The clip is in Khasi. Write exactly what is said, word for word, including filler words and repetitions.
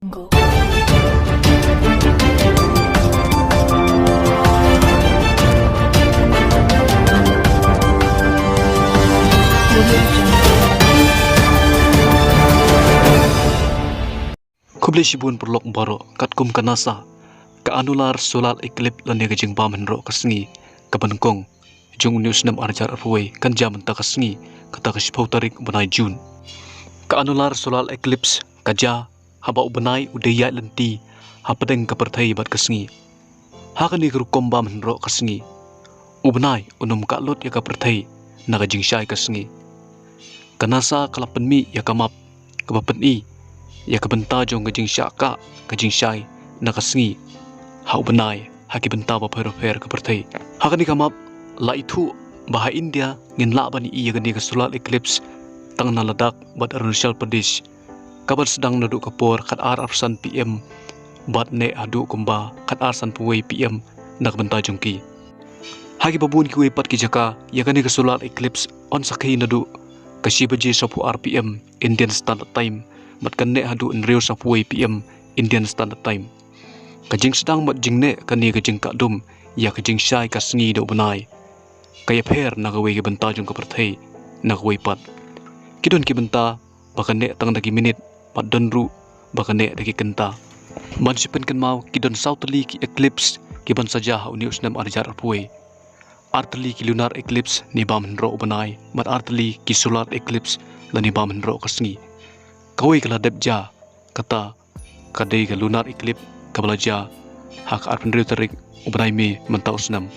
Khublei shibun paralok baroh. Katkum ka NASA, ka annular solar eclipse lane ka jingbam hynroh ka sngi kaba nyngkong jong une u snem ar hajar arphew wei kan jia mynta ka sngi, kata ka shiphew tarik u bnai June. Ka annular solar eclipse ka jia haba u bnai u dei ïaid lynti hapdeng ka pyrthei bad ka sngi. Ha kane ka rukom bam hynroh ka sngi, u bnai un ym kah lut ïa ka pyrthei na ka jingshai ka sngi. Ka NASA ka la pynmih ïa ka map kaba pyni ïa ka bynta jong ka jingshah kah ka jingshai na ka sngi ha u bnai ha ki bynta bapher bapher ka pyrthei. Ha kane ka map la ithuh ba ha India ngin lah ban ïohi ïa kane ka solar eclipse tang na Ladakh bad Arunachal Pradesh, kaban sdang naduh ka por khatar arphew san P M bad neh haduh kumba khatar sanphew wei P M na ka bynta jong ki. Ha kiba bun kiwei pat ki jaka, ïa kane ka solar eclipse yn sakhi naduh ka shi baje sawphew ar P M Indian Standard Time bad kan neh haduh hynriew sawphew wei P M Indian Standard Time. Ka jingsdang bad jingneh kane ka jingkah dum ïa ka jingshai ka sngi da u bnai ka ïapher na kawei ka bynta jong ka pyrthei na kawei pat. Ki don ki bynta ba ka neh tang da ki minit bad don ruh ba ka neh da ki kynta. Ban shu pynkynmaw, ki don saw tylli ki eclipse kiban sa jia ha une u snem ar hajar arphew wei. Ar tylli ki lunar eclipse ne bam hynroh u bnai bad ar tylli ki solar eclipse lane bam hynroh ka sngi. Kawei ka la dep jia, kata ka dei ka lunar eclipse kaba la jia ha ka arphew hynriew tarik u bnai May mynta u snem.